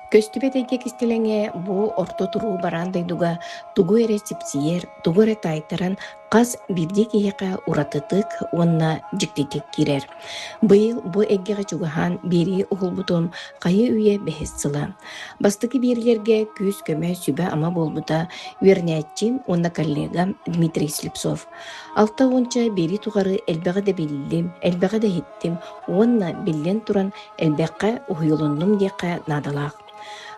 Көстүбэт эйгэ кистэлэҥэ бу орто туруу бараан дойдуга тугу эрэ сипсийэр, тугу эрэ таайтаран хас биирдии киһиэхэ уратытык уонна дьиктитик киирэр. Быйыл бу эйгэҕэ чугаһаан биэрии уһулбутум хайыы-үйэ бэһис сыла. Бастакы биэриилэргэ күүс-көмө, сүбэ-ама буолбута үөрэнээччим уонна коллегам Дмитрий Слепцов. Алта уонча биэрии тухары элбэҕи да биллим, элбэҕи да иһиттим уонна, биллэн туран, элбэххэ уһуйулуннум диэххэ наадалаах.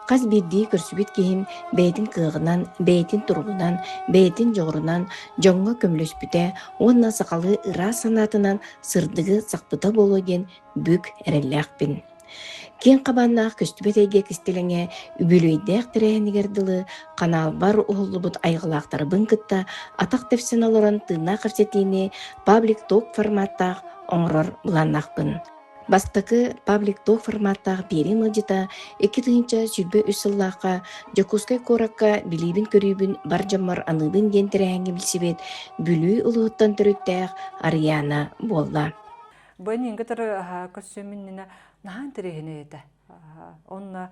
Хас биирдии көрсүбүт киһим бэйэтин кыаҕынан, бэйэтин туругунан, бэйэтин дьоҕурунан дьоҥҥо көмөлөспүтэ уонна сахалыы ыраас санаатынан сырдыгы сахпыта буолуо диэн бүк эрэллээхпин. Киэҥ хабааннаах көстүбэт эйгэ кистэлэҥэ үбүлүөйдээх тэрээһинигэр дылы ханаалбар уһуллубут айылҕалаахтарбын кытта атах тэпсэн олорон тыыннаах кэпсэтиини паблик-ток форматтаах оҥорор былааннаахпын. Бастакы паблик-ток форматтаах биэрии ыалдьыта 2023 сыллаахха Дьокуускай куоракка билиибин-көрүүбүн бар дьоммор аныыбын диэн тэрээһиҥҥэ билсибит Бүлүү улууһуттан төрүттээх Арыйаана буолла. Бу эниҥ кытары көрсүөм иннинэ наһаа интэриэһинэй этэ. Онно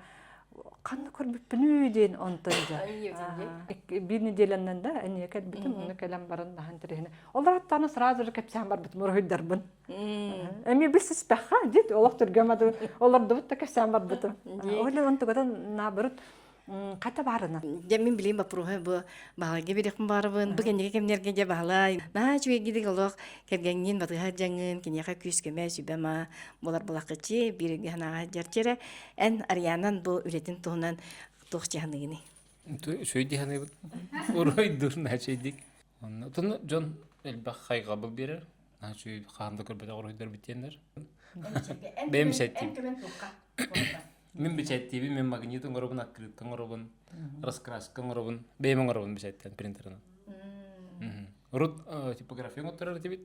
ханна көрбүппүнүй диэн онтон дьэ. Биир неделянан да эниэ кэлбитим, онно кэлэн баран наһаа интэриэһинэй. Олор аттааны сразу же кэпсээн барбытым уруһуйдарбын. Эми билсиспэххэ дит олох түргэн олордубут да кэпсээн барбытым. Ол онтугатан наоборот Хата баарына. Дьэ мин билим боппуруоһа бу Баһылайга бириэхпин баарыбын. Бу кэнники кэмнэргэ дьэ Баһылай наһаа үчүгэйгидик олох кэргэҥҥин батыһа дьаҥын киниэхэ күүс-көмө сүбэ-ама буолар булаххыччы бииргэ санааҕа дьэрчэрэ эн Арианан бу үлэтин туһунан туох дьаһаныгыный? Үчүгэй дии саныыбын. Уруйдуур наһаа үчүгэйдик. Онно дьон элбэх хайҕабыл биэрэр. Наһаа үчүгэй хаһан да көрбөтөх уруйдарбыт диэннэр. Бэйэм сэттим. Мин бэчээттиибин, мин магнит оҥоробун, открытка оҥоробун, раскраска оҥоробун, бэйэм оҥоробун бэчээттэн принтерынан. Урут типография оҥотторор этибит.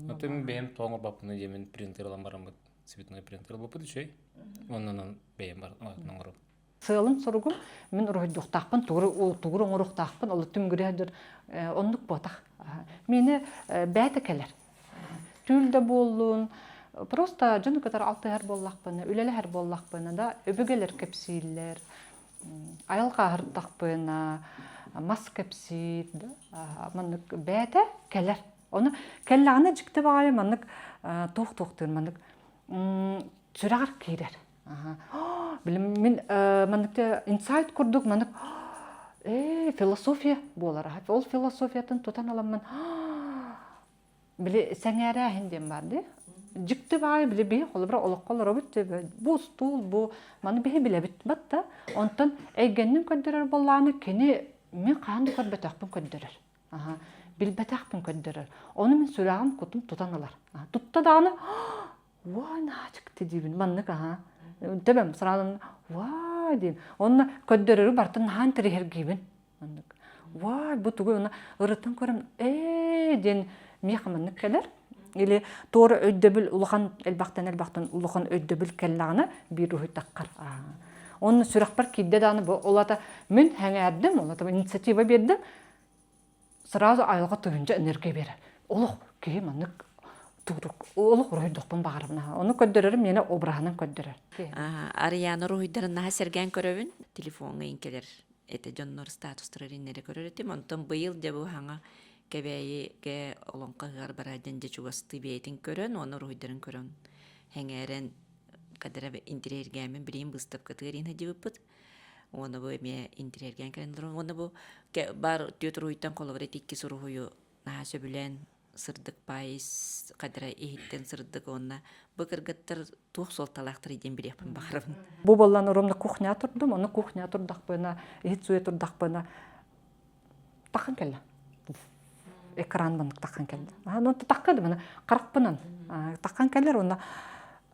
Оттон мин бэйэм тоҕо оҥорбоппуну диэмин принтер ылан бараммыт, цветной принтер ылбыппыт үчүгэй. Оннунан бэйэм оҥоробун. Сыалым соругум мин уруһуйдуохтаахпын, тугу оҥоруохтаахпын, ол түмгүрэ оннук буотах. Миэнэ бэйэтэ кэлэр. Түүл да буоллун, просто дьону кытары алтыһар буоллахпына, үлэлэһэр буоллахпына да, өбүгэлэр кэпсииллэр, айылҕа аһырдахпына, мас кэпсиир да, маннык бэйэтэ кэлэр. Ону кэллэҕинэ дьикти баҕайы маннык туох-туохтуур маннык сүрэҕэр киирэр. Билим мин маннык инсайт курдук маннык ээ философия буолар. Ол философиятын тутан аламмын били сэҥээрээһин диэн баар дии. Дьикти баайы били биһи холобура олоххо олоробут бу устуул бу маны биһи билэбит батта онтон эйгэннин көрдөрөр буоллаҕына кини мин хаһан да көрбөтөхпүн көрдөрөр. Билбэтэхпин көрдөрөр. Ону мин сүрэҕим кутум тутан ылар. Тутта даҕаны уа наачыкты диибин маннык аха төбөм сразу уа диин онно көрдөрөрү барытын наһаан тириһэргиибин маннык уа бу тугуй онно ырытан көрөн ээ диэн миэхэ маннык кэлэр или туора өйдөбүл улахан элбэхтэн элбэхтэн улахан өйдөбүл кэллэҕинэ биир уһуйтаххар онно сүрэхпэр киирдэ даҕаны бу ол ата мин сэҥээрдим ол ата инициатива биэрдим сразу айылҕа тыһыынча энергия биэрэр. Олох киһи маннык турук олох уруһуйдуохпун баҕарабын. Ону көрдөрөрүм миэнэ обраһынан көрдөрөр. Арыйаана уруһуйдарын наһаа сэргээн көрөбүн. Телефоҥҥа иҥкэлэр этэ дьоннор статустара иннэри көрөр этим. Онтон быйыл дьэ бу хаҥа Кэбээйигэ олоҥхо ыһыаҕар бараа диэн дьэ чугастыы бэйэтин көрөн уонна уруһуйдарын көрөн сэҥээрэн кадара интириэһиргээммин билигин быыстапкатыгар иһин сылдьыбыппыт. Уонна бу эмиэ интириэһиргээн кэлэн олорон уонна бу баар түөрт уруһуйтан холобур ити иккис уруһуйу наһаа сөбүлээн сырдык паайыс хадара иһиттэн сырдык уонна бу кыргыттар туох суолталаахтарый диэн билиэхпин баҕарабын. Бу буоллан ровно кухня турдум, ону кухня турдахпына, иһит сууйа турдахпына таххан кэллэ. Экран маннык таххан кэллэ. Ну тахха да мана харахпынан таххан кэлэр уонна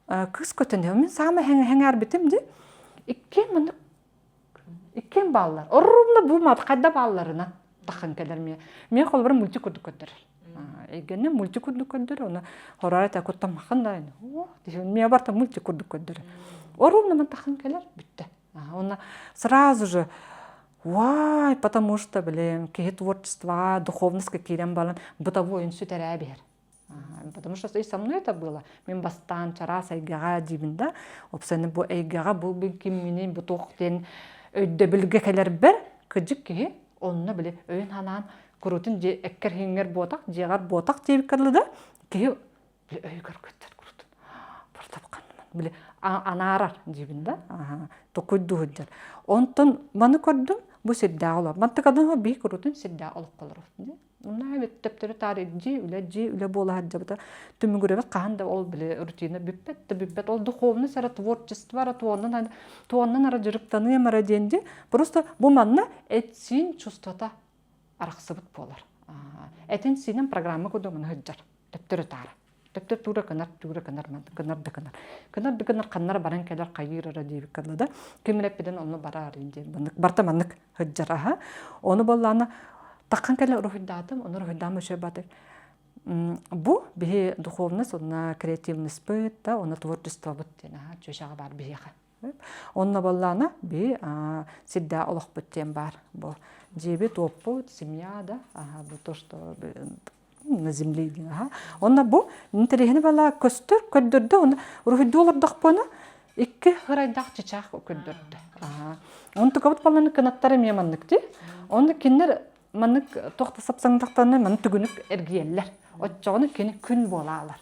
кыыс көтөн мин саамай сэҥээрбитим ди иккиэн маннык иккиэн бааллар ровно бу мат хайда баалларынан таххан кэлэр миэ миэ холобура мультик курдук көрдөрөр эйгэнне мультик курдук көрдөрөр оны хороо та куттаммахан да миэ барта мультик курдук көрдөрөр ровно ман таххан кэлэр бүттэ Уонна сразу же Вай, потому что, блин, киһи творчествоҕа, духовностька киирэн баран бытовойун сүтэрээ биһэр. Потому что и со мной это было. Мин бастаан чараас эйгэҕэ диибин да, опсаны бу эйгэҕэ бу кимминий бу туох диэн өйдөбүлгэ кэлэрбэр кыдьык киһи онно били өйүн ханаан курутун дьиэ эккэр иһиҥҥэр буотах дьиэҕэр буотах диэбиккэ дылы да киһи били өйүгэр көттөр курутун бартапканмын били анаарар диибин да токуйдуу сылдьар онтон маны көрдүм бу сирдээҕи олох мантыкадын биһи курутун сирдээҕи олоххолоров Онно эбит төптөрү таары дьиэ үлэ дьиэ үлэ буола сылдьабыта түмүгүрэбит хаһан да ол били рутина бүппэт да бүппэт ол духовность эрэ творчество эрэ туоннан туоннан эрэ дьарыктаныам эрэ диэн дии просто бу манна эт-сиин чувствота арахсыбыт буолар этин-сиинин программа курдук маны сылдьар төптөрү таары Төптөр туура кынар, туура кынар, кынар да кынар. Кынар да кынар ханнара баран кэлэр хайыыр эрэ диэбиккэ дылы да, ким эрэ эппитин онно бараар диэн маннык барта маннык сылдьар аха. Ону буоллаана таххан кэлэ уруһуйдаатым, ону уруһуйдаам үчүгэй баты. Бу биһи духовность, онно креативностьпыт да, онно творчествобыт диэн аха чүөчэҕэ баар биһиэхэ. Онно буоллаана би сирдээ олохпут диэн баар. Бу дьиэбит, уоппут, семья да, бу то, что на земле диэн аха. Онно бу интэриэһини бала көстөр, көрдөрдө, онно уруһуйдуу олордохпуна икки ырайдаах чычаах көрдөрдө. Онтукабыт баланы кынаттар эмиэ маннык дии. Онно кинилэр маннык туох да сапсаҥдахтарына маны түгүнүк эргийэллэр. Оччоҕуна кини күн буолаалар.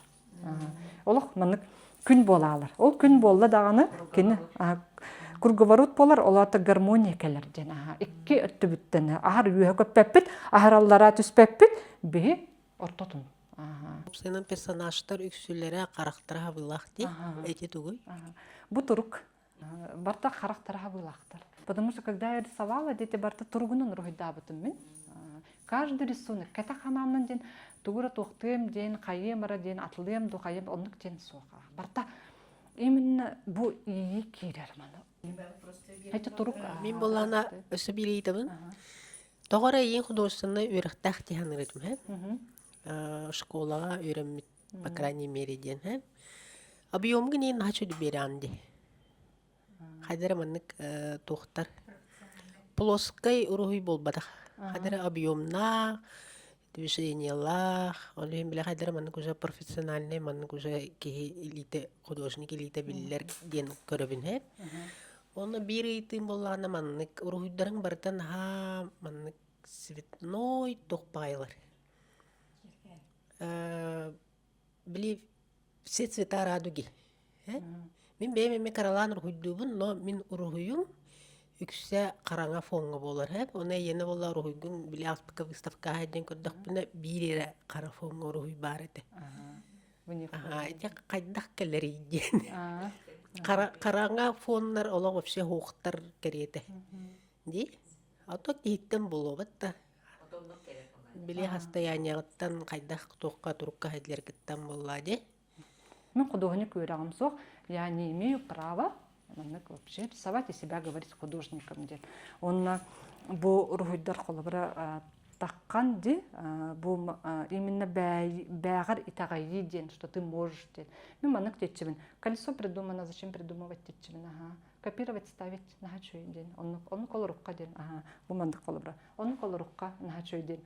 Олох маннык күн буолаалар. Ол күн буолла даҕаны кини круговорот буолар, ол аата гармония кэлэр диэн. Икки өттүбүттэн аһар үөһэ көппөппүт, аһараллара түспэппит, биһи ортотун. Уопсайынан персонажтар үксүлэрэ харахтара хабылаах дии. Эти тугуй? Бу турук. Барта харахтара хабылаахтар. Потому что когда я рисовала, дети барта туругунан уруһуйдаабытым мин. Каждый рисунок кэтэх ханааннан диэн тугу эрэ туохтуом диэн, хайыам эрэ диэн, атылыам ду хайыам оннук диэн суох. Барта именно бу иии киирэр маны. Эти турук. Мин буоллаана өссө биир ыйытабын. Тоҕо эрэ ийин художественнай үөрэхтээх дии саныыр этим, һэ? Школаҕа үөрэммит, по крайней мере диэн, һэ? Объемгын иин наһаа үчүгэй биэрэҕин дии. Хайда эрэ маннык туохтар плоскай уруһуй буолбатах. Хайда эрэ объемнаах, движениелаах, ол иһин бile хайда эрэ маннык уже профессиональный маннык уже киһи илиитэ художник илиитэ биллэр диэн көрөбүн һэ. Онно биир ыйытыым буоллаҕына маннык уруһуйдарыҥ барыта наһаа маннык цветной туох баҕайылар. Били все цвета радуги. Мин бэйэм эмиэ кыралаан уруһуйдуубун, но мин уруһуйум үксэ хараҥа фоҥҥа буолар һэ. Ону эйиэнэ буолла уруһуйгун били ааспыкка выставкаҕа диэн көрдөхпүнэ биир эрэ хара фоҥҥа уруһуй баар этэ. Аһаа, ити хайдах кэлэрий диэн. Хара хараҥа фоннар олох вообще суохтар кэриэтэ. Дии. А то киһиттэн буолуобат да. Били состояниеҕыттан хайдах туохха турукка сылдьаргыттан буоллаа дии. Мин художник үөрэҕим суох. Я не имею права маннык вообще рисовать и себя говорить художником диэн. Онно бу уруһуйдар холобура таххан ди бу именно бээҕэр итэҕэйии диэн что ты можешь диэн. Мин маннык диэччибин. Колесо придумано, зачем придумывать диэччибин аха. Копировать ставить наһаа үчүгэй диэн. Оннук оннук олорукка диэн аха. Бу маннык холобура. Оннук олорукка наһаа үчүгэй диэн.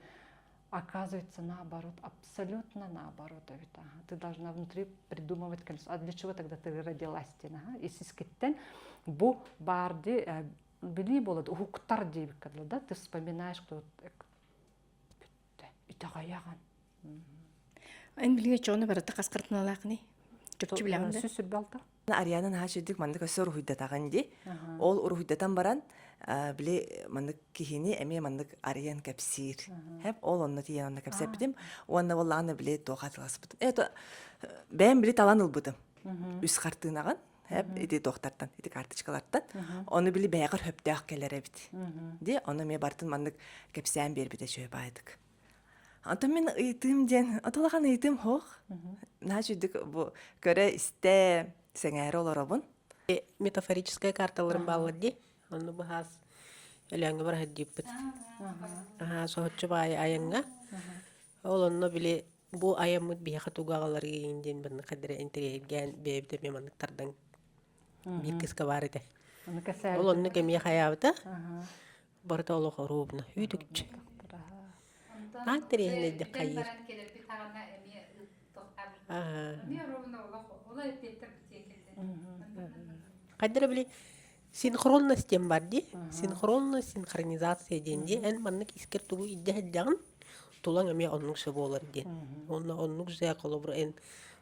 Оказывается, наоборот, абсолютно наоборот эбит. Ага. Ты должна внутри придумывать колесо. А для чего тогда ты родилась диэн аха. Исискиттен бу баар ди билии буолат уһуктар диэбиккэ дылы да ты вспоминаешь кто бүттэ итэҕэйэҕин Эн билиҥҥэ чону барыта хас хартыналаахыный? Чопчу билэҕин да? Сүүс сүрбэ алта. Ариана наһаа үчүгдүк маннык өссө уруһуйдатаҕын дии. Ол уруһуйдатан баран, били маннык киһини эмиэ маннык арыйан кэпсиир. Хэп ол онно тиийэн онно кэпсэппитим. Уонна буоллаҕына били туох атыласпытым. Это бэйэм били талан ылбытым. Үс хартыынаҕын хэп ити туохтартан, ити карточкалартан. Ону били бэйэҕэр хөптөөх кэлэр эбит. Ди ону эмиэ бартын маннык кэпсээн биэрбитэ үчүгэй баайдык. Онтон мин ыйытыым диэн, ото улахан ыйытыым суох. Наһаа үчүгдүк бу көрө-истэ, сэҥээрэ олоробун. Метафорическай карталарым бааллар дии. Онно быһаас Өлөөҥҥө бара сылдьыппыт. Аһаа, соһуччу баайы айаҥҥа. Ол онно били бу айаммыт биһиэхэ тугу аҕаларый диэн маннык хадара интэриэһиргээн бэйэбит эмиэ маннык тардан биир кыыска баар этэ. Ол оннук эмиэ хайаабыта. Барыта олох оруобуна үүтүкчү. Аат тэриэһинэйдик хайыыр. Хайдара били синхронность диэн бар дии. Синхронность, синхронизация диэн дии. Эн маннык искэр тугу илдьэ сылдьаҕын, тулаҥ эмиэ оннук сөп буолар диэн. Уонна оннук же холобура эн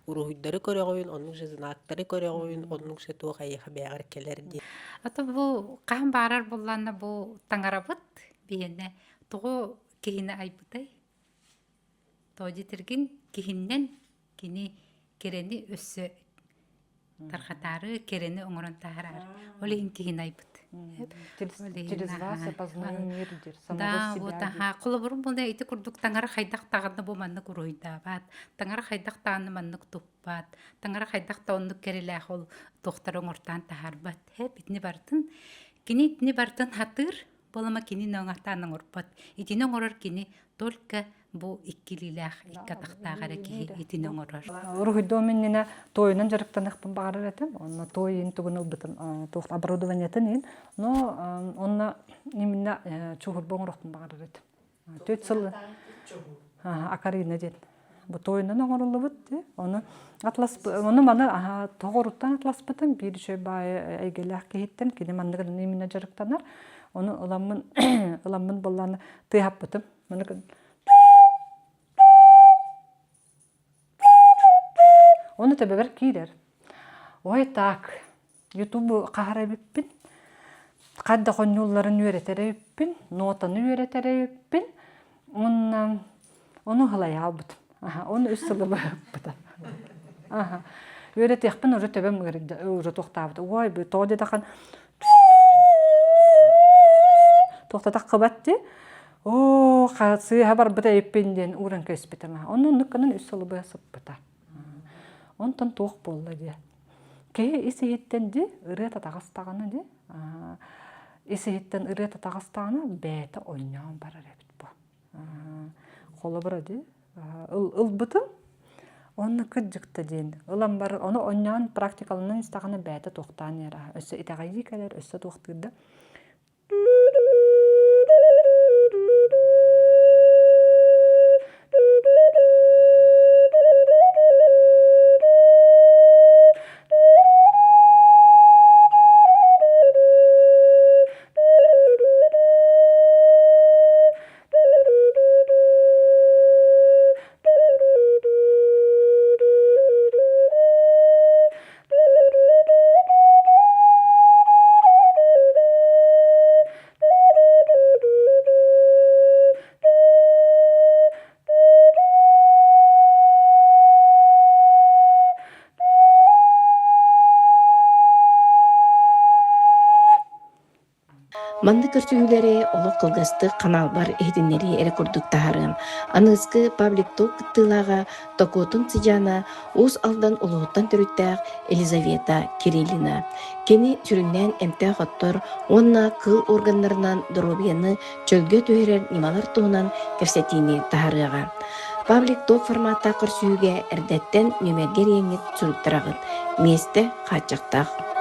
уруһуйдары көрөҕүн, оннук же знактары көрөҕүн, оннук же туох эйиэхэ бэйэҕэр кэлэр диэн. Ата бу хаһан баарар булланна бу таҥарабыт биһиэнэ тоҕо киһини айбытай? Тоҕо диэтэргин киһиннэн кини кэрэни өссө тарҕатаары, кэрэни оҥорон таһараары. Ол иһин киһини айбыт. Через вас я познаю мир диир, самого Да, себя вот диир. аха. Холобурум буолла ити курдук таҥара хайдах даҕаны бу маннык уруһуйдаабат, таҥара хайдах даҕаны маннык туппат, таҥара хайдах да оннук кэрэлээх ол туохтары оҥортоон таһаарбат. Хэп итини барытын кини итини барытын хатыыр, Буолама кини оҥортаан оҥорбот. Итини оҥорор кини только бу иккилиилээх, икки атахтаах эрэ киһи итини оҥорор. Уруһуйдуом иннинэ туойунан дьарыктаныахпын баҕарар этим. Онно туой иин тугун ылбытым, туох оборудованиетын иин. Но онно именно чуһурба оҥоруохпун баҕарар этим. Түөрт сыл акарина диэн. Бу туойунан оҥоруллубут Ону атлас ону маны тоҕоруттан атласпытым биир үчүгэй баайы эйгэлээх киһиттэн кини манныгын именно дьарыктанар. Ону ыламмын ыламмын буоллаана тыаһаппытым. Маны Ону төбөбөр киирэр. Ой так, Ютубу хаһар эбиппин, хайдах оонньуулларын үөрэтэр эбиппин, нотаны үөрэтэр эбиппин. Уонна ону халайаалбытым. Аха, ону үс сылы быһыппыта. Аха. Үөрэтиэхпин уже төбөм ыарыйда, уже туохтаабыта. Ой, бу тоҕо диэтэххин туохтатах кыбат дии. Оо, сыыһа барбыта эбиппин диэн ууран кэбиспитим. Онно оннук гынан үс сылы быһа сыппыта. Онтон туох буолла диэ. Киһи ис иһиттэн ди ырыа татаҕастаҕына ди ис иһиттэн ырыа татаҕастаҕына бэйэтэ оонньоон барар эбит бу. Холобура ди ылбытым онно кырдьыкта диэн ылан бар ону оонньоон практикаланан истэҕинэ бэйэтэ туохтаан иһэр өссө итэҕэйии кэлэр өссө туохтуур да Маннык көрсүһүүлэри олох кылгастык ханаалбар иһитиннэрии эрэ курдук таһаарыам. Аныгыскы Павлик Ток кыттыылааҕа Токуотун сыдьаана Уус Алдан улууһуттан төрүттээх Елизавета Кириллина. Кини сүрүннээн эмтээх оттор уонна кыыл органнарынан доруобуйаны чөлгө түһэрэр ньымалар туһунан кэпсэтиини таһаарыаҕа. Павлик Ток форматтаах көрсүһүүгэ эрдэттэн нүмергэ эриэҥҥит суруйтараҕыт. Миэстэ хааччахтаах.